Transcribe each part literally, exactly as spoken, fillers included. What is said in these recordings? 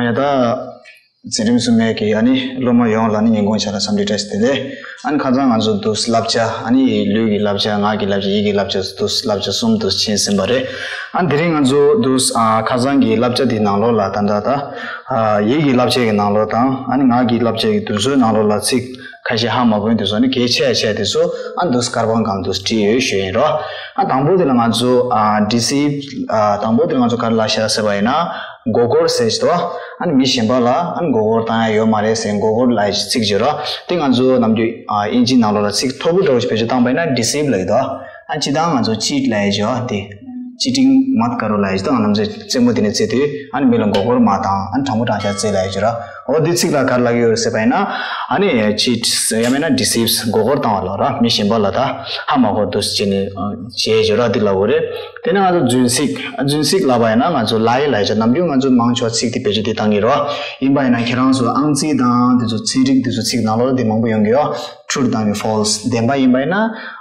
ཡ་ད། འཛིན་རིམ་གསུམ་པའི་གི་ཨ་ནི་སློབ་མ་ཡོངས་ལ་ནི་ཉིན་གུང་ཆ་ལ་འཚམས་འདྲི་བཀྲ་ཤིས་བདེ་ལེགས། ཨ་ནི་ཁ་སང་ང་ཚོ་འདུག་བསླབ་བྱ། ཨ་ནི་ལུས་ཀྱི་བསླབ་བྱ། ངག་གི་བསླབ་བྱ། ཡིད་ཀྱི་བསླབ་བྱ། འདུག་བསླབ་བྱ་གསུམ་འདུག་ཕྱིན་ཟིན་པ་རེད། ཨ་ནི་དེ་རིང་ང་ཚོ་འདུག་ཨ་ཁ་སང་གི་བསླབ་བྱ་འདི་ནང་ལོགས་ལ་ད་ལྟ་ད་ཨ་ཡིད་ཀྱི་བསླབ་བྱ་གི་ནང་ལོགས་དང་། ཨ་ནི་ངག་གི་བསླབ་བྱ་གི་འདུག་ཚོའི་ནང་ལོགས་ལ་ཚིག་ཁ་ཤས་ཧ་མ་གོ་མཁན་དེ་ཚོ་ནི་གལ་ཆེ་ཡ་ཆེ་ཡ་དེ་ཚོ་ཨ་འདུག་སྐར་པང་སྒང་འདུག་བྲིས་ཡོད་ཞུ་ཡིན་རོ། ཨ་དང་པོ་དེ་ལ་ང་ཚོ་ཨ་deceive། ཨ་དང་པོ་དེ་ལ་ང་ཚོ་ག་རེ་ལབ་ཤག་ཟེར་བ་ཡིན་ན། མགོ་སྐོར་ཟེར་གྱི་འདུག་ཨ་ནི་མི་གཞན་པ་ལ་ཨ་ནི་མགོ་སྐོར་བཏང་ཡ་ཡོད་མ་རེད་ཟེར། མགོ་སྐོར་ལབ་ཡ་ཅིག་ཚིག་བརྗོད་རོ། དེ་ང་ཚོ་ནམ་རྒྱུན་ཨ་དབྱིན་ཇིའི་ནང་ལོགས་ལ་ཚིག་མཐོ་པོ་འདྲ་བོ་ཞིག་བེད་སྤྱོད་བཏང་པ་ཡིན་ན་deceive ལབ་ཀྱི་འདུག་ཨ་ནི་སྤྱིར་བཏང་ང་ཚོ་cheat ལབ་ཡ་ཅིག་ཡོད་དེ། cheating མ་དཀར་རོ་ལབ་ཡ་ཅིག་ད་ང་རྣམ་ཚོས་རྩེད་མོ་དེ་ནས་རྩེད་དུས་ཨ་ནི་མི་ལ་མགོ་སྐོར་མ་བཏང་། ཨ་ནི་དྲང་པོ་དྲང་བཞག་རྩེད་ལབ་ཡ་ཅིག་རོ། འོ་འདི་ཚིག་ལ་ག་རེ་ལབ་ཀྱི་ཡོད་རེད་ཟེར་བ་ཡིན་ན། ཨ་ནི་cheat ཟེར་ཡང་མིན་ན་deceives། མགོ་སྐོར་བཏང་བ་ལབ་ར། མི་གཞན་པ་ལ་ད་ཧ་མ་གོ་འདུག་བྱས་ནས་བྱས་ཡོད་ར། འདི་ལབ་དགོས་རེད། དེ་ནས་ང་ཚོ་རྫུན་ཚིག་རྫུན་ཚིག་ལབ་པ་ཡིན་ན་ང་ཚོ་lie ལབ་ཡ་ཅིག་ནམ་རྒྱུན་ང་ཚོ་མང་ཆེ་བ་ཚིག་དེ་བེད་སྤྱོད་དེ་བཏང་གི་རོ། ཡིན་པ་ཡིན་ན་ཁྱེད་རང་ཚོ་ཨང་རྩིས་དང་དེ་ཚོ་ཚན་རིག་དེ་ཚོ་ཚིག་ནང་ལོགས་དེ་མང་པོ་ཡོང་གི་ཡོད། true དང་གི་false། བདེན་པ་ཡིན་པ་ཡིན་ན་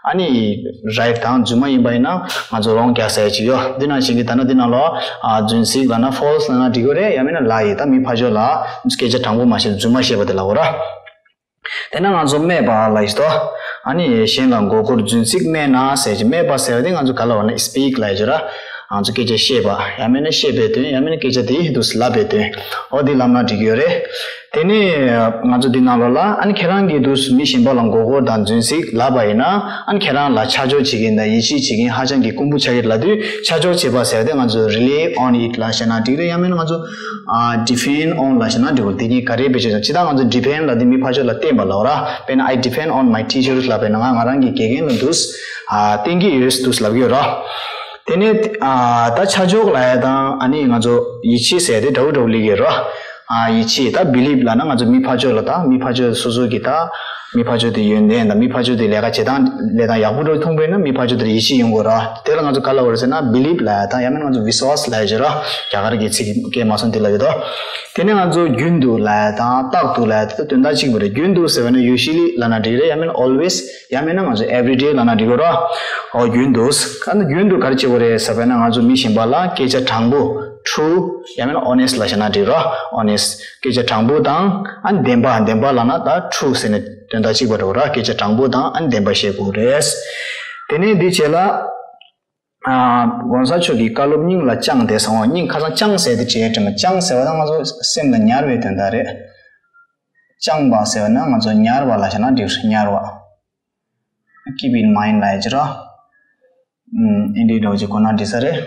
ཨ་ནི་right དང་རྫུན་མ་ཡིན་པ་ཡིན་ན་ང་ཚོ་wrong རྒྱག་ས་ཡ་ཅིག་ཡོད། འདི་ནང་བཞིན་གྱི་ད་ནང་འདི་ནང་ལོགས་ཨ་རྫུན་ཚིག་ལབ་ན་false ལབ་ན་འགྲིག་གི་རེད། ཡང་མིན་ན་lie ཡིན། ད་མི་ཕར་ཕྱོགས་ལ་སྐད་ཆ་དྲང་པོ་མ་བཤད་རྫུན་མ་བཤད་པ་དེ་ལབ་དགོས་ར། དེ་ནས་ང་ཚོ་སྨྲས་པ་ལབ་ཀྱི་འདུག་ཨ་ནི་གཞན་ལ་མགོ་སྐོར་རྫུན་ཚིག་སྨྲས་ན་ཟེར་གྱི། སྨྲས་པ་ཟེར་བ་དེ་ང་ཚོ་ག་ལབ་པ་ན་speak ལབ་ཀྱི་ར། ང་ཚོ་སྐད་ཆ་བཤད་པ། ཡང་མིན་ན་བཤད་པའི་དོན། ཡང་མིན་ན་སྐད་ཆ་དེ་འདུག་ལབ་པའི་དོན། འོ་འདི་ལབ་ན་འགྲིག་གི་ཡོད་རེད། དེ་ནས་ང་ཚོ་འདི་ནང་ལོགས་ལ་ཨ་ནི་ཁྱེད་རང་གིས་འདུག་མི་གཞན་པ་ལ་མགོ་སྐོར་དང་རྫུན་ཚིག་ལབ་པ་ཡིན་ན། ཨ་ནི་ཁྱེད་རང་ལ་ཆ་འཇོག་བྱེད་མཁན་དང་ཡིད་ཆེས་བྱེད་མཁན་ཧ་ཅང་གི་དཀོན་པོ་ཆགས་ཀྱི་རེད། ལབ་དུས་ཆ་འཇོག་བྱེད་པ་ཟེར་བ་དེ་ང་ཚོ་rely on it ལབ་བྱས་ན་འགྲིག་རེད། ཡང་མིན་ན་ང་ཚོ་ཨ་depend on ལབ་བྱས་ན་འགྲིག་གི་རེད། དེ་གཉིས་ག་རེ་བེད་སྤྱོད་བྱེད། སྤྱིར་བཏང་ང་ཚོ་depend ལབ་དུས་མི་ཕར་ཕྱོགས་ལ་བརྟེན་པ་ལབ་ར། དཔེར་ན་I depend on my teachers ལབ་པ་ཡིན་ན་ང་ང་རང་གི་དགེ་རྒན་ལ་འདུག་ཨ་བརྟེན་གྱི་ཡོད་འདུག་ལབ་ཀྱི་ཡོད་ར། དེ་ནས་ཨ་ད་ཆ་འཇོག་ལབ་ཡ་དང་ཨ་ནི་ང་ཚོ་ཡིད་ཆེས་ཟེར་ཡ་དེ་འདྲ་བོ་འདྲ་བོ་སླེབས་ཀྱི་ཡོད་ར། ཨ་ཡིད་ཆེས། ད་believe ལབ་ན་ང་ཚོ་མི་ཕར་ཕྱོགས་ལ། ད་མི་ཕར་ཕྱོགས་སོ་སོ་གི་ད་མི་ཕར་ཕྱོགས་དེ་ཡོན་ཏན་དང་མི་ཕར་ཕྱོགས་དེ་ལས་ཀ་བྱེད་སྟངས་ལས་སྟངས་ཡག་པོ་འདྲ་བོ་མཐོང་པ་ཡིན་ན་མི་ཕར་ཕྱོགས་དེར་ཡིད་ཆེས་ཡོང་གི་ཡོད་ར། དེ་ལ་ང་ཚོ་ག་ལབ་དགོས་རེད་ཟེར་ན་believe ལབ་ཡ་དང་ཡང་མིན་ང་ཚོ་བི་སི་ཝཱ་སི་ལབ་ཡ་ཅིག་ར། རྒྱ་གར་གྱི་ཚིག་སྐད་མ་སོང་དེ་ལབ་ཡོད་དོ། དེ་ནས་ང་ཚོ་རྒྱུན་དུ་ལབ་ཡ་དང་རྟག་ཏུ་ལབ་ཡ་དེ་དོན་དག་གཅིག་པ་རེད། རྒྱུན་དུ་ཟེར་བ་ན་usually ལབ་ན་འགྲིག་རེད། ཡང་མིན་always། ཡང་མིན་ན་ང་ཚོ་everyday ལབ་ན་འགྲིག་གི་ར། ཨོ་རྒྱུན་དུ། ཨ་ནི་རྒྱུན་དུ་ག་རེ་བྱེད་དགོས་རེད་ཟེར་བ་ན་ང་ཚོ་མི་གཞན་པ་ལ་སྐད་ཆ་དྲང་པོ་true ཡང་མིན་ན་honest ལབ་བྱས་ན་འགྲིག་ར། honest སྐད་ཆ་དྲང་པོ་དང་ཨ་ནི་བདེན་པ། བདེན་པ་ལབ་ན་ད་true ཟེར་ནས་དོན་དག་གཅིག་པ་རེད་ར། སྐད་ཆ་དྲང་པོ་དང་ཨ་ནི་བདེན་པ་བཤད་དགོས་རེད། དེ་ནས་འདི་བྱས་ལ། ཨ་༸གོང་ས་མཆོག་གི་བཀའ་སློབ་སྙིང་ལ་བཅངས་ཏེ་གསུངས་པ། སྙིང་ཁ་སང་བཅངས་ཟེར་དེ་བྲིས་དྲན་པ། བཅངས་ཟེར་བ་ན་ང་ཚོ་སེམས་ལ་ཉར་བའི་དོན་དག་རེད། བཅངས་པ་ཟེར་བ་ན་ང་ཚོ་ཉར་བ་ལབ་བྱས་ན་འགྲིག་རེད། ཉར་བ། keep in mind ལབ་ཡ་ཅིག་ར། ཨུམ། ཨིན་འདྲའི་འདྲ་བོ་ཅིག་གོ་ན་འགྲིག་ས་རེད།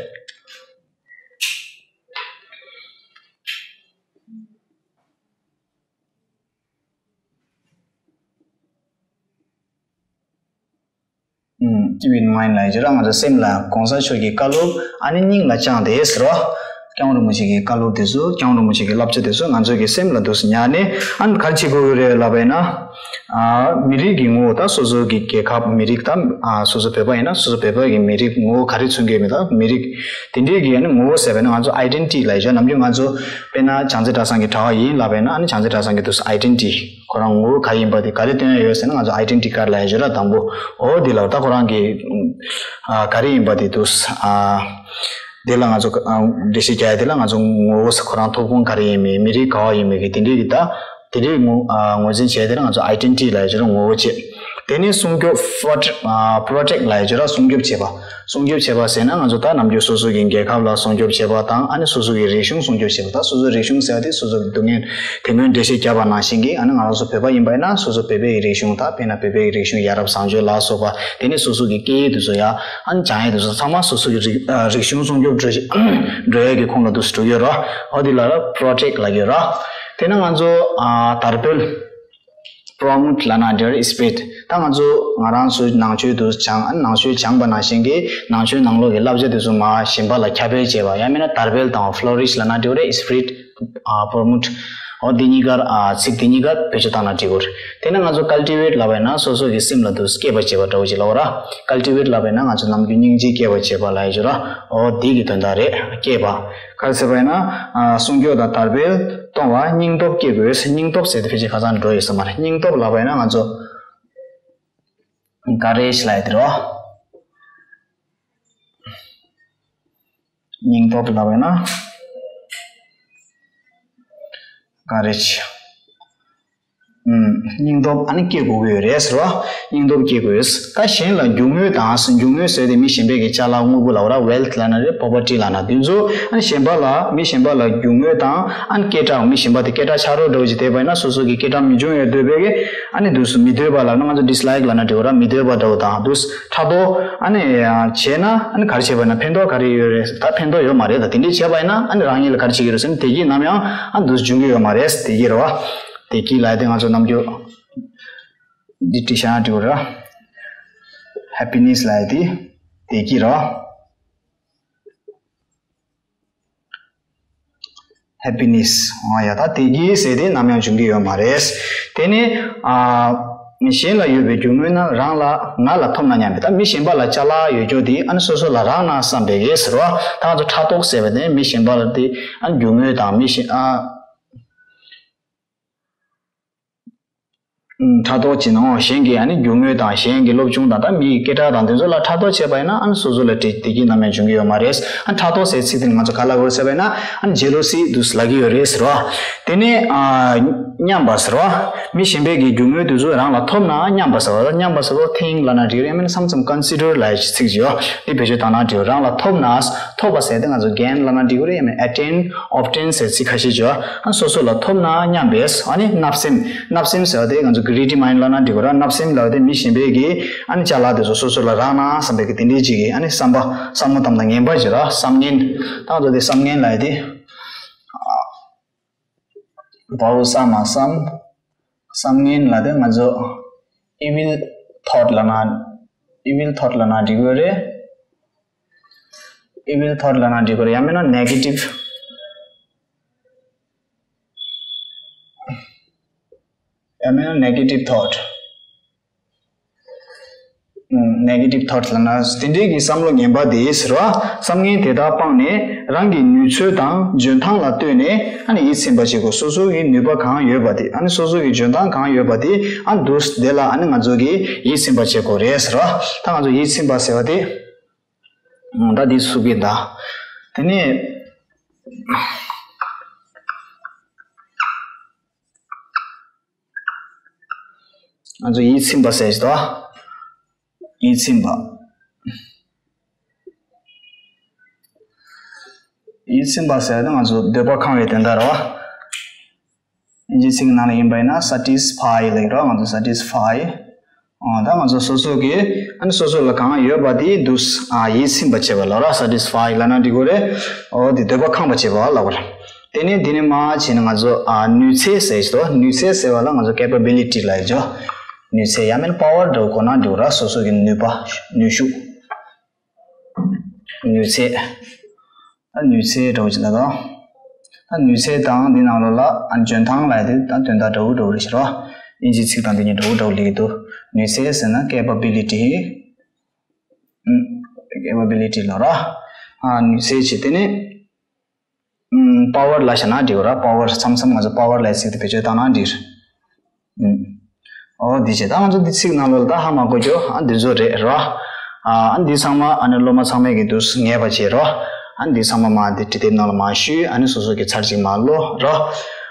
ཨུམ། keep in mind ལབ་ཡ་ཅིག་ར། ང་ཚོ་སེམས་ལ་༸གོང་ས་མཆོག་གི་བཀའ་སློབ་ཨ་ནི་སྙིང་ལ་བཅངས་ཏེ་ཟེར་རོ། སྐྱབས་མགོན་རིན་པོ་ཆེ་གི་བཀའ་སློབ་དེ་ཚོ། སྐྱབས་མགོན་རིན་པོ་ཆེ་གི་བསླབ་བྱ་དེ་ཚོ་ང་ཚོ་གི་སེམས་ལ་འདུག་སེ་ཉར་ནས། ཨ་ནི་ག་རེ་བྱེད་དགོས་ཀྱི་རེད་ལབ་པ་ཡིན་ན། ཨ་མི་རིགས་ཀྱི་ངོ་བོ། ད་སོ་སོ་གི་རྒྱལ་ཁབ་མི་རིགས། ད་ཨ་སོ་སོ་བོད་པ་ཡིན་ན་སོ་སོ་བོད་པ་གི་མི་རིགས་ངོ་བོ་ག་རེ་མཚོན་གྱི་ཡོད་མེད། ད་མི་རིགས་དེ་འདྲའི་གི་ཨ་ནི་ངོ་བོ་ཟེར་བ་ན་ང་ཚོ་identity ལབ་ཡ་ཅིག་ནམ་རྒྱུན་ང་ཚོ་དཔེར་ན་བྱང་རྩེ་གྲྭ་ཚང་གི་གྲྭ་བ་ཡིན་ལབ་པ་ཡིན་ན། ཨ་ནི་བྱང་རྩེ་གྲྭ་ཚང་གི་འདུག་སེ་identity ཁོ་རང་ངོ་བོ་ག་ཡིན་པ་དེ་ག་རེ་སྟོན་ཡ་ཡོད་ཟེར་ན། ང་ཚོ་identity card ལབ་ཡ་ཅིག་ར། དང་པོ་འོ་དེ་ལ་ད་ཁོ་རང་གི་ཨ་ག་རེ་ཡིན་པ་དེ་འདུག་སེ་ཨ་དེ་ལ་ང་ཚོ་ཨ་འགྲེལ་བཤད་རྒྱག་ཡ་དེ་ལ་ང་ཚོ་ངོ་བོ་ཁོ་རང་ཐོབ་ཁུངས་ག་རེ་ཡིན་མིན། མི་རིགས་ག་བ་ཡིན་མིན་གི་དེ་འདྲའི་གི་ད་དེ་འདྲའི་ངོ་ཨ་ངོས་འཛིན་བྱས་དེ་ལ་ང་ཚོ་identity ལབ་ཡ་ཅིག་ར། ངོ་བོ་བྱས། དེ་ནས་སྲུང་སྐྱོབ། protect ཨ་protect ལབ་ཡ་ཅིག་ར། སྲུང་སྐྱོབ་བྱེད་པ། སྲུང་སྐྱོབ་བྱེད་པ་ཟེར་ན་ང་ཚོ་ད་ནམ་རྒྱུན་སོ་སོ་གི་རྒྱལ་ཁབ་ལ་སྲུང་སྐྱོབ་བྱེད་པ་དང་། ཨ་ནི་སོ་སོ་གི་རིག་གཞུང་སྲུང་སྐྱོབ་བྱེད་པ། ད་སོ་སོའི་རིག་གཞུང་ཟེར་བ་དེ་སོ་སོ་གི་སྡུག་བསྔལ་དེ་སྔོན་འགྲེལ་བཤད་བརྒྱབ་པ་ནང་བཞིན་གྱི། ཨ་ནི་ང་རང་ཚོ་བོད་པ་ཡིན་པ་ཡིན་ན་སོ་སོ་བོད་པའི་རིག་གཞུང་དང་། དཔེར་ན་བོད་པའི་རིག་གཞུང་ཡ་རབས་བཟང་སྤྱོད་ལ་སོགས་པ། དེ་ནས་སོ་སོ་གི་སྐད་ཡིག་དེ་ཚོ་ཡ། ཨ་ནི་སྦྱང་ཡས་དེ་ཚོ་ཚང་མ་སོ་སོ་གི་རིག་ཨ་རིག་གཞུང་སྲུང་སྐྱོབ་འགྲོ་ཞིག་འགྲོ་ཡས་ཀྱི་ཁོངས་ལ་འདུག་སེ་འགྲོ་གི་ཡོད་ར། འོ་དེ་ལ་ར་protect ལབ་ཀྱི་ཡོད་ར། དེ་ནས་ང་ཚོ་ཨ་དར་སྤེལ། promote ལབ་ན་འདྲ་རེད། spread། ད་ང་ཚོ་ང་རང་ཚོའི་ནང་ཆོས་དེ་སྦྱང་། ཨ་ནི་ནང་ཆོས་སྦྱངས་པ་ནང་བཞིན་གྱི་ནང་ཆོས་ནང་ལོགས་ཀྱི་བསླབ་བྱ་དེ་ཚོ་མར་གཞན་པ་ལ་ཁྱབ་སྤེལ་བྱེད་པ། ཡང་མིན་ན་དར་སྤེལ་དང་། flourish ལབ་ན་འདྲ་རེད། spread ཨ་promote འོ་འདི་གཉིས་ཀར་ཨ་ཚིག་འདི་གཉིས་ཀ་བེད་སྤྱོད་བཏང་ན་འགྲིག་གི་རེད། དེ་ནས་ང་ཚོ་cultivate ལབ་པ་ཡིན་ན་སོ་སོ་གི་སེམས་ལ་འདུག་སེ་སྐྱེས་པ་བྱེད་པ་འདྲ་བོ་ཅིག་ལབ་པ་ར། cultivate ལབ་པ་ཡིན་ན་ང་ཚོ་ནམ་རྒྱུན་སྙིང་རྗེ་སྐྱེས་པ་བྱེད་པ་ལབ་ཡ་ཅིག་ར། འོ་འདི་གི་དོན་དག་རེད། སྐྱེས་པ། ག་རེ་ཟེར་བ་ཡིན་ན། ཨ་སྲུང་སྐྱོབ་དང་དར་སྤེལ་གཏོང་བར་སྙིང་སྟོབས་བསྐྱེད་དགོས། སྙིང་སྟོབས་ཟེར་དེ་ཕལ་ཆེར་ཁ་སང་འགྲོ་ཡོད་ས་མ་རེད། སྙིང་སྟོབས་ལབ་པ་ཡིན་ན་ང་ཚོ་courage ལབ་ཡ་དེ་རེད། སྙིང་སྟོབས་ལབ་པ་ཡིན་ན། ག་རེ་ཆེ། ཨུམ། སྙིང་སྟོབས་ཨ་ནི་སྐྱེ་དགོས་ཀྱི་ཡོད་རེད་ཟེར་བ། སྙིང་སྟོབས་སྐྱེ་དགོས། ད་གཞན་ལ་རྒྱུ་དངོས་དང་། རྒྱུ་དངོས་ཟེར་དེ་མི་གཞན་པའི་གི་ཅ་ལག་དངོས་པོ་ལབ་ར། wealth ལབ་ན་རེད། property ལབ་ན། དེ་ཚོ་ཨ་ནི་གཞན་པ་ལ། མི་གཞན་པ་ལ་རྒྱུ་དངོས་དང་། ཨ་ནི་སྐད་གྲགས། མི་གཞན་པ་དེ་སྐད་གྲགས་ཆགས་རོགས་འདྲ་བོ་ཅིག་བསྡད་པ་ཡིན་ན། སོ་སོ་གི་སྐད་གྲགས་མི་འབྱུང་ཡ་འདོད་པའི་གི་ཨ་ནི་འདུག་སེ་མི་འདོད་པ་ལབ་ན། ང་ཚོ་dislike ལབ་ན་འགྲིག་གོ་ར། མི་འདོད་པ་འདྲ་བོ་དང་། འདུག་སེ་ཕྲག་དོག་ཨ་ནི་བྱས་ན། ཨ་ནི་ག་རེ་བྱས་པ་ཡིན་ན། ཕན་ཐོགས་ག་རེ་ཡོད་རེད། ད་ཕན་ཐོགས་ཡོད་མ་རེད། ད་དེ་འདྲས་བྱས་པ་ཡིན་ན་ཨ་ནི་རང་ཉིད་ལ་ག་རེ་བྱེད་ཀྱི་རེད་ཟེར་ན། བདེ་སྐྱིད་ནམ་ཡང་ཨ་ནི་འདུག་སེ་འབྱུང་གི་ཡོད་མ་རེད། བདེ་སྐྱིད་རེད་བ། བདེ་སྐྱིད་ལབ་ཡ་དེ་ང་ཚོ་ནམ་རྒྱུན་འདི་བྲིས་བཞག་ན་འགྲིག་གོ་ར། happiness ལབ་ཡ་དེ་བདེ་སྐྱིད་རེད་བ། happiness ཨ་ཡ། ད་བདེ་སྐྱིད་ཟེར་དེ་ནམ་ཡང་འབྱུང་གི་ཡོད་མ་རེད། དེ་ནི་ཨ་གཞན་ལ་ཡོད་པའི་རྒྱུ་དངོས་རྣམས་རང་ལ། ང་ལ་ཐོབ་ན་སྙམ་པའི། ད་མི་གཞན་པ་ལ་ཅ་ལག་ཡོད་རྒྱུ་དེ་ཨ་ནི་སོ་སོ་ལ་རག་ན་བསམ་པའི་གི་ཟེར་བ། ད་ང་ཚོ་ཕྲག་དོག་ཟེར་བ་དེ་མི་གཞན་པ་ལ་དེ་ཨ་ནི་རྒྱུ་དངོས་དང་མི་གཞན་ཨ། ཕྲག་དོག་བྱས་ན། གཞན་གྱི་ཨ་ནི་རྒྱུ་དངོས་དང་། གཞན་གྱི་སློབ་སྦྱོང་དང་། ད་མི་ཡི་སྐད་གྲགས་དང་། དེ་ཚོ་ལ་ཕྲག་དོག་བྱས་པ་ཡིན་ན་ཨ་ནི་སོ་སོ་ལ་བདེ་བདེ་སྐྱིད་ནམ་ཡང་འབྱུང་གི་ཡོད་མ་རེད། ཨ་ནི་ཕྲག་དོག་ཟེར་ཚིག་དེ་ནི་ང་ཚོ་ག་ལབ་དགོས་ཟེར་བ་ཡིན་ན། ཨ་ནི་jealousy འདུག་སེ་ལབ་ཀྱི་ཡོད་རེད་ཟེར་བ། དེ་ནས་ཨ་སྙམ་པ་ཟེར་བ། མི་གཞན་པའི་གི་རྒྱུ་དངོས་དེ་ཚོ་རང་ལ་ཐོབ་ན་སྙམ་པ་ཟེར་བ། སྙམ་པ་ཟེར་བ་think ལབ་ན་འགྲིག་རེད། ཡང་མིན་ན་བསམ་བསམ་consider ལབ་ཡ་ཚིག་ཅིག་ཡོད། འདི་བེད་སྤྱོད་བཏང་ན་འགྲིག་རང་ལ་ཐོབ་ན། ཐོབ་པ་ཟེར་དེ་ང་ཚོ་gain ལབ་ན་འགྲིག་གི་རེད། ཡང་མིན་attain, obtain ཟེར་ཚིག་ཁ་ཤས་ཅིག་ཡོད། ཨ་སོ་སོ་ལ་ཐོབ་ན་སྙམ་པས། ཨ་ནི་བརྣབ་སེམས། བརྣབ་སེམས་ཟེར་བ་དེ་ང་ཚོ་greedy mind ལབ་ན་འགྲིག་གོ་ར། བརྣབ་སེམས་ལབ་དེ་མི་གཞན་པའི་གི་ཨ་ནི་ཅ་ལག་དེ་ཚོ་སོ་སོ་ལ་རག་ན་བསམ་པའི་གི་དེ་འདྲའི་ཅིག་གི་ཨ་ནི་བསམ་པ། བསམ་བློ་བཏང་དང་ངན་པ་ཅིག་ར། བསམ་ངན། ད་ང་ཚོ་དེ་བསམ་ངན་ལབ་ཡ་དེ། བའོ་བསམ་མ་བསམ། བསམ་ངན་ལབ་དེ་ང་ཚོ་evil thought ལབ་ན། evil thought ལབ་ན་འགྲིག་གི་རེད། evil thought ལབ་ན་འགྲིག་གི་རེད། ཡང་མིན་ན་negative། ཡང་མིན་ན་negative thought། negative thought ལབ་ན་དེ་འདྲའི་གི་བསམ་བློ་ངན་པ་དེ་ཟེར་བ། བསམ་ངན་དེ་དག་སྤངས་ནས་རང་གི་ནུས་ཚོད་དང་འཇོན་ཐང་ལ་ལྟོས་ནས་ཨ་ནི་ཡིད་ཚིམ་པ་བྱེད་དགོས། སོ་སོ་གི་ནུས་པ་གང་ཡོད་པ་དེ། ཨ་ནི་སོ་སོ་གི་འཇོན་ཐང་གང་ཡོད་པ་དེ། ཨ་འདུག་སེ་དེ་ལ་ཨ་ནི་ང་ཚོ་གི་ཡིད་ཚིམ་པ་བྱེད་དགོས་རེད་ཟེར་བ། ད་ང་ཚོ་ཡིད་ཚིམ་པ་ཟེར་བ་དེ། ད་འདི་སུ་གི་ད། དེ་ནས་ང་ཚོ་ཡིད་ཚིམ་པ་ཟེར་གྱི་འདུག་ཡིད་ཚིམ་པ། ཡིད་ཚིམ་པ་ཟེར་ན་ང་ཚོ་འདོད་པ་ཁེངས་པའི་དོན་དག་རེད་བ། ཨིན་ཇིའི་ཚིག་ནང་ལ་ཡིན་པ་ཡིན་ན་satisfy ལབ་ཀྱི་རེད། ང་ཚོ་satisfy། ཨོ་ད་ང་ཚོ་སོ་སོ་གི་ཨ་ནི་སོ་སོ་ལ་གང་ཡོད་པ་དེ་འདུག་ཨ་ཡིད་ཚིམ་པ་བྱེད་པ་ལབ་ར། satisfy ལབ་ན་འགྲིག་གི་རེད། ཨོ་དེ་འདོད་པ་ཁེངས་པ་བྱེད་པ་ལབ་ར། དེ་ནས་དེ་ནས་མར་བྱས་ན་ང་ཚོ་ཨ་ནུས་ཚད་ཟེར་གྱི་འདུག་ནུས་ཚད་ཟེར་བ་ལ་ང་ཚོ་capability ལབ་ཀྱི་འདུག་ནུས་ཚད་ཡང་མིན་power འདྲ་བོ་གོ་ན་འགྲིག་ར། སོ་སོ་གི་ནུས་པ། ནུས་ཤུགས། ནུས་ཚད། ད་ནུས་ཚད་འདྲ་བོ་ཅིག་ལ་དང་། ད་ནུས་ཚད་དང་འདི་ནང་ལོགས་ལ་ཨ་འཇོན་ཐང་ལབ་ཡ་དེ་ད་དོན་དག་འདྲ་བོ་འདྲ་བོ་རེད་ཤག་ར། ཨིན་ཇིའི་ཚིག་དང་འདི་གཉིས་འདྲ་བོ་འདྲ་བོ་སླེབས་ཀྱི་འདུག་ནུས་ཚད་ཟེར་ན་capability། capability ལབ་ར། ཨ་ནུས་ཚད་བྱས། དེ་ནས་power ལབ་བྱས་ན་འགྲིག་གི་ར། power མཚམས་མཚམས་ང་ཚོ་power ལབ་ཡ་ཚིག་དེ་བེད་སྤྱོད་བཏང་ན་འགྲིག་ཨོ་འདི་བྱས། ད་ང་ཚོ་འདི་ཚིག་ནང་ལོགས་ལ་ད་ཧ་མ་གོ་རྒྱུ་ཨ་འདི་ཚོ་རེད་ར། ཨ་འདི་ཚང་མ་ཨ་ནི་སློབ་མ་ཚང་མས་ཀྱི་འདུག་ངེས་པ་བྱེད་ར། ཨ་འདི་ཚང་མ་མར་འདི་བྲིས་དེབ་ནང་ལ་མར་བཤུས། ཨ་ནི་སོ་སོ་གི་ཚར་གཅིག་མར་ཀློག་ར།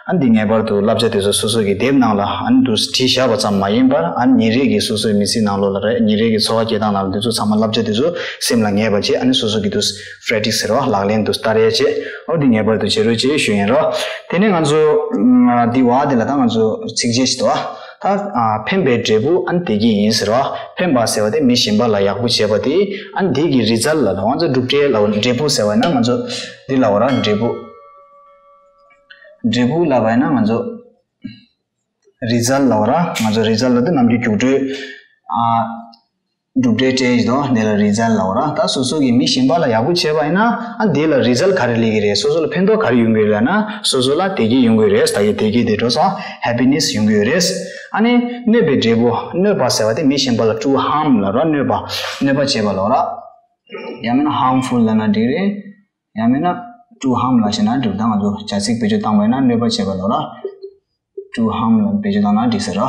ཨ་འདི་ངེས་པར་དུ་བསླབ་བྱ་དེ་ཚོ་སོ་སོ་གི་དེབ་ནང་ལ་ཨ་ནི་འདུག་བྲིས་བཞག་པ་ཙམ་མ་ཡིན་པར། ཨ་ནི་ཉིན་རེ་གི་སོ་སོའི་མི་ཚེའི་ནང་ལོགས་ལ་རེད། ཉིན་རེ་གི་འཚོ་བ་སྐྱེལ་སྟངས་ནང་ལ་འདི་ཚོ་ཚང་མ་བསླབ་བྱ་དེ་ཚོ་སེམས་ལ་ངེས་པ་བྱེད། ཨ་ནི་སོ་སོ་གི་འདུག practice ཟེར་བ་ལག་ལེན་དུ་བསྟར་ཡས་བྱེད། ཨོ་འདི་ངེས་པར་དུ་བྱེད་རོགས་བྱེད་ཞུ་ཡིན་རོ། དེ་ནས་ང་ཚོ་འདི་བ་འདི་ལ་ད་ང་ཚོ་ཚིགས་བཅད་ཞིག་འདུག་ད་ཕན་པའི་འབྲས་བུ་ཨ་ནི་བདེ་སྐྱིད་ཡིན་ཟེར་བ། ཕན་པ་ཟེར་བ་དེ་མི་གཞན་པ་ལ་ཡག་པོ་བྱེད་པ་དེ། ཨ་ནི་འདི་གི་result ལ་ང་ཚོ་གྲུབ་འབྲས་ལ་འབྲས་བུ་ཟེར་བ་ན་ང་ཚོ་འདི་ལ་འོ་ར་འབྲས་བུ། འབྲས་བུ་ལ་བ་ན་ང་ཚོ་result ལ་འོ་ར། ང་ཚོ་result ལ་དེ་ནམ་རྒྱུན་རྒྱུགས་སྤྲོད་ཨ། གྲུབ་འབྲས་སྤྲད་ཡོད་དོ། དེ་ལ་result ལབ་ར། ད་སོ་སོ་གིས་མི་གཞན་པ་ལ་ཡག་པོ་བྱས་པ་ཡིན་ན་ཨ་དེ་ལ་result ག་རེ་སླེབས་ཀྱི་རེད། སོ་སོ་ལ་ཕན་ཐོགས་ག་རེ་ཡོང་གི་རེད་ལབ་ན། སོ་སོ་ལ་བདེ་སྐྱིད་ཡོང་གི་རེད། ད་གི་བདེ་སྐྱིད་དེ་འགྲོ་སོང་happiness ཡོང་གི་རེད། ཨ་ནི་གནོད་པའི་འབྲས་བུ། གནོད་པ་ཟེར་བ་དེ་མི་གཞན་པ་ལ་do harm ལབ་ར། གནོད་པ། གནོད་པ་བྱས་པ་ལབ་ར། ཡང་མིན་ན་harmful ལབ་ན་འགྲིག་རེད། ཡང་མིན་ན་do harm ལབ་བྱས་ན་འགྲིག་ད་ང་ཚོ་བྱ་ཚིག་བེད་སྤྱོད་བཏང་བ་ཡིན་ན་གནོད་པ་བྱས་པ་ལབ་ར། do harm ལ་བེད་སྤྱོད་བཏང་ན་འགྲིག་ཟེར་རོ།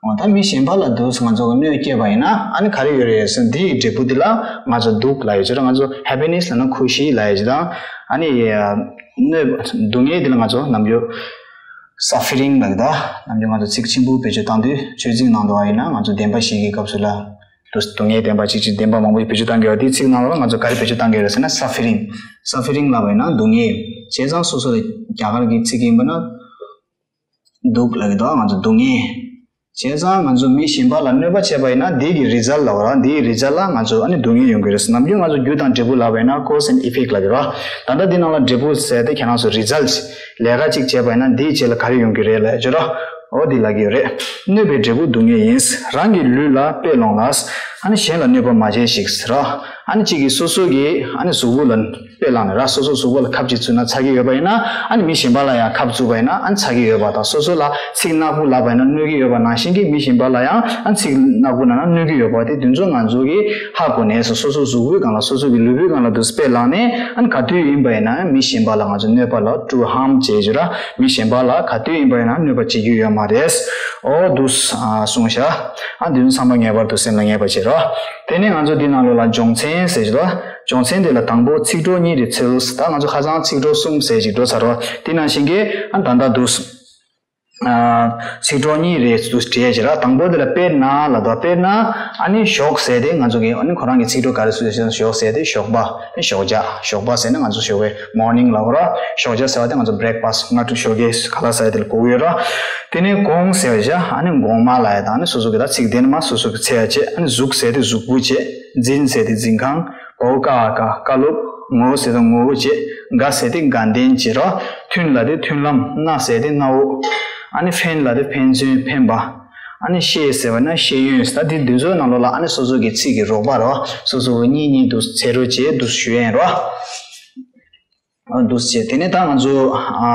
འོ་ད་མི་གཞན་པ་ལ་འདུག་ང་ཚོ་གནོད་སྐྱེལ་བ་ཡིན་ན་ཨ་ནི་ག་རེ་ཡོད་རེད་ཟེར་ན། འདི་ཡི་འབྲས་བུ་འདི་ལ་ང་ཚོ་སྡུག་ལབ་ཡོད་ཅེ་ར། ང་ཚོ་happiness ལབ་ན་ཁུ་ཤི་ལབ་ཡོད་ཅེ་དང་། ཨ་ནི་གནོད་སྡུག་བསྔལ་འདི་ལ་ང་ཚོ་ནམ་རྒྱུན་ Suffering ལབ་ཀྱི་འདུག་ནམ་རྒྱུན་ང་ཚོ་ཚིག་ཆེན་པོ་བེད་སྤྱོད་བཏང་དུས་ཆོས་ཚིག་ནང་དུ་ཡིན་ན་ང་ཚོ་བདེན་པ་བཞི་གི་སྐབས་སུ་ལ་དུ་སྡུག་བསྔལ་བདེན་པ་གཅིག་གཅིག་བདེན་པ་མང་པོ་ཞིག་བེད་སྤྱོད་བཏང་གི་ཡོད། དེའི་ཚིག་ནང་ལ་ང་ཚོ་ག་རེ་བེད་སྤྱོད་བཏང་གི་ཡོད་ཟེར་ན་suffering། Suffering ལབ་པ་ཡིན་ན་སྡུག་བསྔལ། བྱས་ཙང་སོ་སོ་ལ་རྒྱ་གར་གྱི་ཚིག་ཡིན་པ་ན་སྡུག་ལབ་ཀྱི་འདུག་ང་ཚོ་སྡུག་བསྔལ། བྱས་ཙང་ང་ཚོ་མི་གཞན་པ་ལ་གནོད་པ་བྱས་པ་ཡིན་ན་འདི་གི་result ལབ་ར། འདི་གི་result ལ་ང་ཚོ་ཨ་ནི་སྡུག་བསྔལ་ཡོང་གི་རེད། ནམ་རྒྱུན་ང་ཚོ་རྒྱུ་དང་འབྲས་བུ་ལབ་པ་ཡིན་ན་cause and effect ལབ་ཀྱི་ར། ད་ལྟ་འདི་ནང་ལ་འབྲས་བུ་ཟེར་ཏེ་ཁྱེད་རང་ཚོ་result ལས་ཀ་གཅིག་བྱས་པ་ཡིན་ན་འདིའི་རྗེས་ལ་ག་རེ་ཡོང་གི་རེད་ལབ་ཀྱི་ར། འོ་འདི་ལབ་ཀྱི་ཡོད་རེད། གནོད་པའི་འབྲས་བུ་སྡུག་བསྔལ་ཡིན། རང་གི་ལུས་ལ་དཔེ་ལོངས་ལ། ཨ་ནི་གཞན་ལ་གནོད་པ་མ་བྱས་ཤིག་ཟེར་ར། ཨ་ནི་གཅིག་གིས་སོ་སོ་གི་ཨ་ནི་གཟུགས་པོ་ལ་དཔེ་བླངས་ནས་ར། སོ་སོ་གཟུགས་པོ་ལ་ཁབ་ཅིག་བཙུགས་ན་ཚ་གི་ཡོད་པ་ཡིན་ན་ཨ་ནི་མི་གཞན་པ་ལ་ཡང་ཁབ་བཙུགས་པ་ཡིན་ན་ཨ་ནི་ཚ་གི་ཡོད་པ་དང་། སོ་སོ་ལ་ཚིག་ནག་པོ་ལབ་པ་ཡིན་ན་གནོད་ཀྱི་ཡོད་པ་ནང་བཞིན་གྱི་མི་གཞན་པ་ལ་ཡང་ཨ་ནི་ཚིག་ནག་པོ་ལབ་ན་གནོད་ཀྱི་ཡོད་པ་དེ་དེ་ཚོ་ང་ཚོ་གིས་ཧ་གོ་ནས་སོ་སོ་གཟུགས་པོའི་སྒང་ལ་སོ་སོ་གི་ལུས་པོའི་སྒང་ལ་དུ་དཔེ་བླངས་ནས་ཨ་ནི་ག་དུས་ཡིན་པ་ཡིན་ན་མི་གཞན་པ་ལ་ང་ཚོ་གནོད་པ་ལ་do harm བྱེད་ཀྱི་ར། མི་གཞན་པ་ལ་ག་དུས་ཡིན་པ་ཡིན་ན་གནོད་པ་བྱེད་རྒྱུ་ཡོད་མ་རེད། འོ་འདུག་གསུངས་ཤག་ཨ་འདི་ཚོ་ཚང་མ་ངེས་པར་དུ་སེམས་ལ་ངེས་པ་བྱེད་རོགས། དེ་ནས་ང་ཚོ་འདི་ནང་ལོགས་ལ་སྦྱོང་ཚན་ཟེར་གྱི་འདུག་སྦྱོང་ཚན་འདི་ལ་དང་པོ་ཚིག་གྲོགས་གཉིས་རེ་འཚོལ། ད་ང་ཚོ་ཁ་སང་ཚིག་གྲོགས་གསུམ་ཟེར་ཅིག་འགྲོ་ཚར་རོ། དེ་ནང་བཞིན་གྱི་ཨ་ད་ལྟ་འདུག་ཚིག་གྲོགས་གཉིས་རེ་འདུག་བྲིས་ཡ་བྱེད་ར། དང་པོ་འདི་ལ་དཔེར་ན་ལབ་འདུག་དཔེར་ན་ཨ་ནི་ཞོགས་ཟེར་ཏེ་ང་ཚོ་གི་ཨ་ནི་ཁོ་རང་གི་ཚིག་གྲོགས་ག་རེ་འཚོལ་ཟེར་ན་ཞོགས་ཟེར་ཏེ་ཞོགས་པ། ཞོགས་ཇ། ཞོགས་པ་ཟེར་ན་ང་ཚོ་ཞོགས་པའི་morning ལབ་ར། ཞོགས་ཇ་ཟེར་བ་དེ་ང་ཚོ་breakfast སྔ་དྲོ་ཞོགས་ཀས་ཁ་ལག་ཟ་ཡ་དེ་ལ་གོ་གི་ཡོད་ར། དེ་ནས་དགོང་ཟེར་བ་བྱ། ཨ་ནི་དགོང་མ་ལ་ཡ་དང་ཨ་ནི་སོ་སོ་གི་ད་ཚིག་དེ་ནི་མ་སོ་སོ་གི་འཚོལ་ཡ་བྱེད། ཨ་ནི་གཟུགས་ཟེར་ཏེ་གཟུགས་པོ་བྱེད། འཛིན་ཟེར་ཏེ་འཛིན་ཁང་། བའོ་ཀ་ཨ་ཀ་བཀའ་སློབ། ངོ་ཟེར་ཏེ་ངོ་བོ་བྱེད། དགའ་ཟེར་ཏེ་དགའ་ལྡན་བྱེད་རོ། མཐུན་ལ་དེ་མཐུན་ལམ། གནའ་ཟེར་ཏེ་གནའ་བོ། ཨ་ནི་ཕན་ལ་དེ་ཕན་ཚུན་ཕན་པ། ཨ་ནི་ཤེས་ཟེར་བ་ན་ཤེས་ཡོན། ད་དེ་འདི་ཚོའི་ནང་ལོགས་ལ་ཨ་ནི་སོ་སོ་གི་ཚིག་གི་རོགས་པ་རོ། སོ་སོ་གཉིས་གཉིས་འདུག་འཚོལ་རོགས་བྱེད་འདུག་ཞུ་ཡན་རོ། འདུག་བྱས། དེ་ནས་ད་ང་ཚོ་ཨ་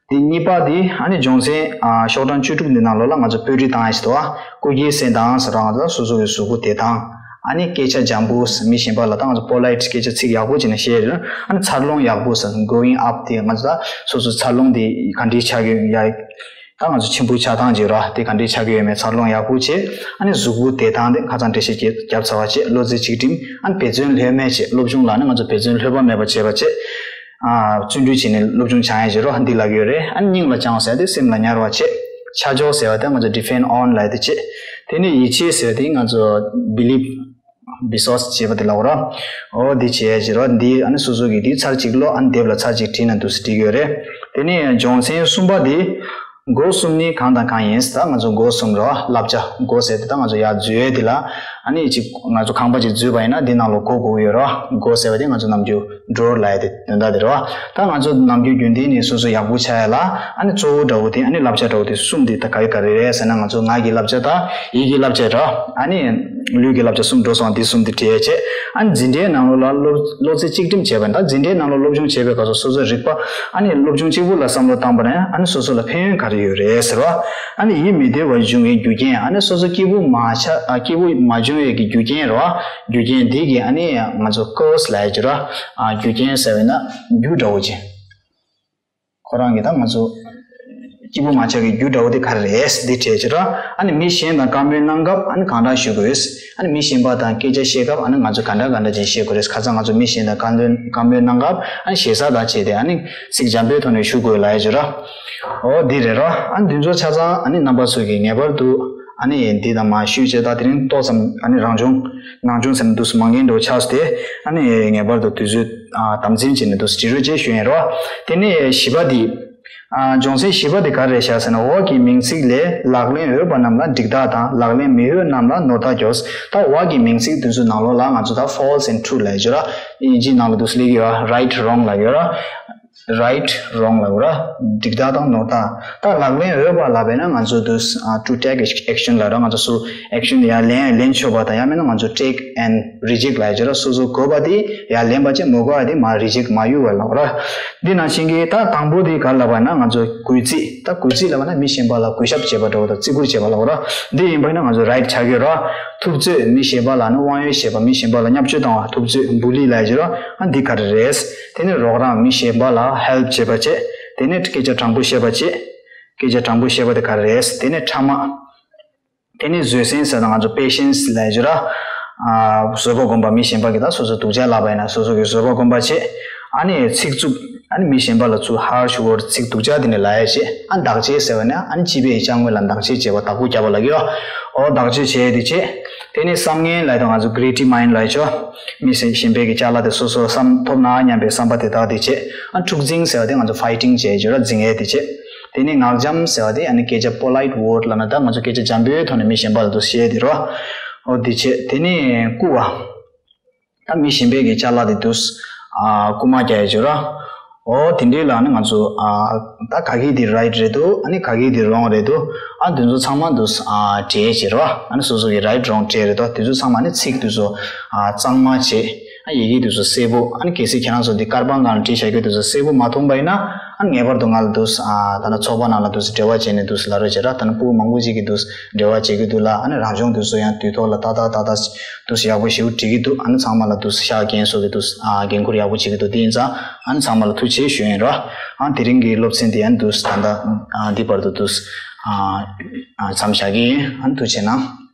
དེ་གཉིས་པ་དེ་ཨ་ནི་སྦྱོང་ཚན་ཨ་ཤོག་གྲངས་བཅུ་དྲུག་འདི་ནང་ལོགས་ལ་ང་ཚོ་པོད་རིས་བཏང་ཡ་ཞིག་འདུག་ཨ་སྐུ་སྒེར་གསལ་སྟངས་ཟེར་བ་ང་ཚོ་སོ་སོ་གི་གཟུགས་པོ་བདེ་ཐང་། ཨ་ནི་སྐད་ཆ་འཇམ་པོ། མི་གཞན་པ་ལ་ད་ང་ཚོ་polite སྐད་ཆ་ཚིག་ཡག་པོ་བྱས་ནས་བཤད་རེད། ཨ་ནི་འཚར་ལོངས་ཡག་པོ་ཟེར་going up དེ་ང་ཚོ་ད་སོ་སོ་འཚར་ལོངས་དེ་ག་འདྲའི་ཆགས་ཀྱི་ཡོད་ཡ། ད་ང་ཚོ་ཆེན་པོ་ཆགས་སྟངས་ཅིག་ར། དེ་ག་འདྲའི་ཆགས་ཀྱི་ཡོད་མེད་འཚར་ལོངས་ཡག་པོ་བྱེད། ཨ་ནི་གཟུགས་པོ་བདེ་ཐང་དེ་ཁ་སང་འགྲེལ་བཤད་བརྒྱབ་ཚར་བ་བྱེད། བློ་རྩེ་གཅིག་སྒྲིམ། ཨ་ནི་འབད་བརྩོན་ལྷོད་མེད་བྱེད། སློབ་སྦྱོང་ལ་ནི་ང་ཚོ་འབད་བརྩོན་ལྷོད་པ་མེད་པ་བྱེད་པ་བྱེད། ཨ་བརྩོན་འགྲུས་བྱས་ནས་སློབ་སྦྱོང་བྱ་ཡ་བྱེད་རོགས། འདི་ལབ་ཀྱི་ཡོད་རེད། ཨ་ནི་སྙིང་ལ་བཅངས་ཟེར་དེ་སེམས་ལ་ཉར་བ་བྱེད། ཆ་འཇོག་ཟེར་བ་དེ་ང་ཚོ་depend on ལབ་དེ་བྱེད། དེ་ནས་ཡིད་ཆེས་ཟེར་བ་དེ་ང་ཚོ་believe བི་སོ་སི་བྱེད་པ་དེ་ལབ་རོ། འོ་འདི་བྱེད་ཡ་བྱེད་རོགས། འདི་ཨ་ནི་སོ་སོ་གི་འདི་ཚར་གཅིག་ཀློག་ཨ་ནི་དེབ་ལ་ཚར་གཅིག་བྲིས་ན་འདུག་སེ་བྲིས་ཀྱི་ཡོད་རེད། དེ་ནས་སྦྱོང་ཚན་གསུམ་པ་འདི། སྒོ་གསུམ་ནི་གང་དང་གང་ཡིན། ད་ང་ཚོ་སྒོ་གསུམ་རོ། བསླབ་བྱ་སྒོ་ཟེར་དེ་ད་ང་ཚོ་ཡར་འཛུལ་ཡས་དེ་ལ་ཨ་ནི་ཅིག་ང་ཚོ་ཁང་པ་ཅིག་འཛུལ་བ་ཡིན་ན་འདི་ནང་ལོགས་སྒོ་དགོས་ཀྱི་ཡོད་རོ། སྒོ་ཟེར་བ་དེ་ང་ཚོ་ནམ་རྒྱུན་drawer ལབ་ཡ་དེ་དོན་དག་དེ་རེད་བ། ད་ང་ཚོ་ནམ་རྒྱུན་རྒྱུན་ལྡན་ནས་སོ་སོ་ཡག་པོ་ཆགས་ཡ་ལ་ཨ་ནི་གཙོ་བོ་འདྲ་བོ་དེ་ཨ་ནི་བསླབ་བྱ་འདྲ་བོ་དེ་གསུམ་དེ་ད་ག་རེ་ག་རེ་རེད་ཟེར་ན་ང་ཚོ་ངག་གི་བསླབ་བྱ་དང་ཡིད་ཀྱི་བསླབ་བྱ་ར། ཨ་ནི་ལུས་ཀྱི་བསླབ་བྱ་གསུམ་འགྲོ་སོང་དེ་གསུམ་དེ་བྲིས་ཡ་བྱས། ཨ་ནི་འཛིན་གྲྭའི་ནང་ལོགས་ལ་བློ་བློ་རྩེ་གཅིག་སྒྲིམ་བྱས་པ་ཡིན། ད་འཛིན་གྲྭའི་ནང་ལོགས་སློབ་སྦྱོང་བྱེད་པའི་སྐབས་སུ་སོ་སོའི་རིག་པ་ཨ་ནི་སློབ་སྦྱོང་གཅིག་པུ་ལ་བསམ་བློ་བཏང་པ་ན་ཨ་ནི་སོ་སོ་ལ་ཕན་ཡོན་ག་རེ་ཡོད་རེད་ཟེར་བ། ཨ་ནི་ཡིད་མི་བདེ་བ་འབྱུང་བའི་རྒྱུ་རྐྱེན། ཨ་ནི་སོ་སོ་སྐྱིད་པོ་མ་ཆགས་ཨ་སྐྱིད་པོ་མ་བྱུང་བའི་གི་རྒྱུ་རྐྱེན་རེད་བ། རྒྱུ་རྐྱེན་འདི་གི་ཨ་ནི་ང་ཚོ་cause ལབ་ཡ་ཅིག་ར། ཨ་རྒྱུ་རྐྱེན་ཟེར་བས་ན་རྒྱུ་འདྲ་བོ་ཅིག་ཁོ་རང་གི་ད་ང་ཚོ་སྐྱིད་པོ་མ་ཆགས་ཀྱི་རྒྱུ་འདྲ་བོ་དེ་ག་རེ་རེད་འདི་དྲིས་ཅི་ར། ཨ་ནི་མི་གཞན་དང་བཀའ་མོལ་གནང་སྐབས་ཨ་ནི་གང་འདྲ་ཞུ་དགོས། ཨ་ནི་མི་གཞན་པ་དང་སྐད་ཆ་བཤད་སྐབས་ཨ་ནི་ང་ཚོ་ག་འདྲ་ག་འདྲ་ཅིག་བཤད་དགོས་རེད། ཁ་སང་ང་ཚོ་མི་གཞན་དང་བཀའ་མོལ་བཀའ་མོལ་གནང་སྐབས་ཨ་ནི་ཞེ་ས་དང་བྱས་ཏེ་ཨ་ནི་ཚིག་འཇམ་པོའི་ཐོག་ནས་ཞུ་དགོས་ལབ་ཡ་ཅི་ར། འོ་འདི་རེད་ར། ཨ་ནི་འདི་ཚོ་ཆ་ཚང་ཨ་ནི་རྣམ་པ་ཚོ་གིས་ངེས་པར་དུ་ཨ་ནི་འདི་དང་མ་ཞུས་བྱས་ད་དེ་རིང་ཏོག་ཙམ་ཨ་ནི་རང་བྱུང་ནང་བྱུང་ཟེར་ན་འདུག་སེ་མང་ཉུང་འདྲ་བོ་ཆགས་སོང་སྟེ་ཨ་ནི་ངེས་པར་དུ་དུས་ཚོད་ཨ་དམ་འཛིན་བྱས་ནས་འདུག་སེ་འབྲི་རོགས་བྱེད་ཞུ་ཡིན་རོ། དེ་ནས་བཞི་པ་འདི། ཨ་སྦྱོང་ཚན་བཞི་པ་དེ་ག་རེ་རེད་ཤག་ཟེར་ན། འོག་གི་མིང་ཚིག་ལས་ལག་ལེན་འོས་པ་རྣམས་ལ་འགྲིག་རྟགས་དང་ལག་ལེན་མི་འོས་རྣམས་ལ་ནོར་རྟགས་སྦྱོར། ད་འོག་གི་མིང་ཚིག་དེ་ཚོའི་ནང་ལོགས་ལ་ང་ཚོ་ད་false and true ལབ་ཡ་ཅིག་ར། དབྱིན་ཇིའི་ནང་ལ་འདུག་སེ་སླེབས་ཀྱི་ཡོད་ར། right wrong ལབ་ཡོད་ར། right wrong ལབ་ཡོད་ར། འགྲིག་རྟགས་དང་ནོར་རྟགས། ད་ལག་ལེན་འོས་པ་ལབ་པས་ན་ང་ཚོ་འདུག་སེ་ཨ་to take action ལབ་ར། ང་ཚོ་སུ་action ཡར་ལེན་ཡང་ལེན་ཆོག་པ་དང་ཡང་མིན་ན་ང་ཚོ་take and reject ལབ་ཡ་ཅིག་ར། སོ་སོ་དགོས་པ་དེ་ཡར་ལེན་པ་བྱས། མི་དགོས་པ་དེ་མར་reject མ་གཡུག་པ་ལབ་ར། འདི་ནང་བཞིན་གྱི་ད་དང་པོ་དེ་ག་ལབ་པ་ན་ང་ཚོ་གུས་བརྩི། ད་གུས་བརྩི་ལབ་པ་ན་མི་གཞན་པ་ལ་གུས་ཞབས་བྱེད་པ་འདྲ་བོ་དང་བརྩི་བཀུར་བྱེད་པ་ལབ་ར། འདི་ཡིན་པ་ན་ང་ཚོ་right ཆགས་ཀྱི་ར། ཐུབ་ཚོད། མི་གཞན་པ་ལ་ནི་དབང་ཡོད་བྱེད་པ། མི་གཞན་པ་ལ་བརྙས་བཅོས་བཏང་བ། ཐུབ་ཚོད་bully ལབ་ཡ་ཅིག་ར། ཨ་འདི་ག་རེ་རེད། དེ་ནས་རོགས་རམ། མི་གཞན་པ་ལ་help བྱེད་པ་བྱེད། དེ་ནས་སྐད་ཆ་དྲང་པོ་བཤད་པ་བྱེད། སྐད་ཆ་དྲང་པོ་བཤད་པ་དེ་ག་རེ་རེད། དེ་ནས་ཕྲ་མ། དེ་ནས་བཟོད་བསྲན་ཟེར་ན་ང་ཚོ་patience ལབ་ཡ་ཅིག་ར། ཨ་བཟོད་པ་སྒོམ་པ། མི་གཞན་པ་གིས་ད་སོ་སོ་སྡུག་ཅག་ལབ་པ་ཡིན་ན་སོ་སོ་གིས་བཟོད་པ་སྒོམ་པ་བྱེད། ཨ་ནི་ཚིག་རྩུབ། ཨ་ནི་མི་གཞན་པ་ལ་ཚུར་harsh word ཚིག་སྡུག་ཅག་དེ་འདྲ་ལབ་ཡ་བྱེད། ཨ་ནི་བདག་གཅེས་ཟེར་བ་ནི་ཨ་ནི་སྤྱི་པའི་ཅ་དངོས་ལ་བདག་གཅེས་བྱེད་པ་བདག་པོ་རྒྱབ་པ་ལབ་ཀྱི་ཡོད། འོ་བདག་གཅེས་བྱས་དེ་བྱེད། དེ་ནི་བསམ་ངན་ལབ་དང་ང་ཚོ་greedy mind ལབ་ཡ་ཆོ། མི་གཞན་པའི་གི་ཅ་ལག་དེ་སོ་སོ་བསམ་ཐོབ་ན་སྙམ་པའི་བསམ་པ་དེ་དག་དེ་བྱེད། ཨ་འཁྲུག་འཛིང་ཟེར་བ་དེ་ང་ཚོ་fighting བྱས་བྱོས་ར་འཛིང་ཡས་དེ་བྱེད། དེ་ནི་ངག་འཇམ་ཟེར་བ་དེ་ཨ་ནི་སྐད་ཆ་polite word ལབ་ན་ད་ང་ཚོ་སྐད་ཆ་འཇམ་པོའི་ཐོག་ནས་མི་གཞན་པ་ལ་དུ་བཤད་དེ་རོ། འོ་དེ་བྱེད། དེ་ནི་རྐུ་བ། ད་མི་གཞན་པའི་གི་ཅ་ལག་དེ་དུས། ཨ་རྐུ་མ་རྒྱག་ཡས་བྱོས་ར། འོ་དེ་འདྲའི་ལ་ནི་ང་ཚོ་ཨ་ད་ག་གི་དེ་right རེད་འདུག་ཨ་ནི་ག་གི་དེ་wrong རེད་འདུག་ཨ་དེ་ཚོ་ཚང་མ་དུས་ཨ་འགྲེལ་བྱེད་རོ། ཨ་ནི་སོ་སོ་གི་right wrong འགྲེལ་རེད་དོ། དེ་ཚོ་ཚང་མ་ནི་ཚིག་དུས་ཚོ་ཨ་གཙང་མ་བྱེད། ཨ་ཡི་གེ་དུས་ཚོ་གསལ་པོ། ཨ་ནི་གལ་སྲིད་ཁྱེད་རང་ཚོ་འདི་ཀར་པང་སྒང་ལ་བྲིས་བཞག་རྒྱུ་དུས་ཚོ་གསལ་པོ་མ་མཐོང་པ་ཡིན་ན། ཨ་ངེས་པར་དུ་ང་ལ་དུས་ཨ་ད་ནི་ཚོགས་པ་ནང་ལ་དུས་འབྲེལ་བ་བྱས་ནས་དུས་ལབ་རོགས་བྱེད་ར། ད་ནི་ཕྲུ་གུ་མང་པོ་ཅིག་གིས་དུས་འབྲེལ་བ་བྱེད་ཀྱི་འདུག་ལ། ཨ་ནི་རང་སྦྱོང་དུས་ཚོ་ཡང་དུས་ཐོག་ལ་ཏག་ཏག་ཏག་ཏག་དུས་ཡག་པོ་ཞེ་པོ་འགྲིག་གི་འདུག་ཨ་ནི་ཚང་མ་ལ་དུས་ཤག་རྒན་གསོ་གི་དུས་ཨ་འགན་ཁུར་ཡག་པོ་བྱེད་ཀྱི་འདུག་དེ་ཡིན་ཙང་ཨ་ནི་ཚང་མ་ལ་ཐུགས་རྗེ་ཆེ་ཞུ་ཡིན་ར། ཨ་དེ་རིང་གི་སློབ་ཚན་དེ་ཡང་དུས་ད་ལྟ་ཨ་འདི་བར་དུ་དུས་ཨ་མཚམས་བཞག་གི་ཡིན། ཨ་ནི་ཐུགས་རྗེ་གནང་།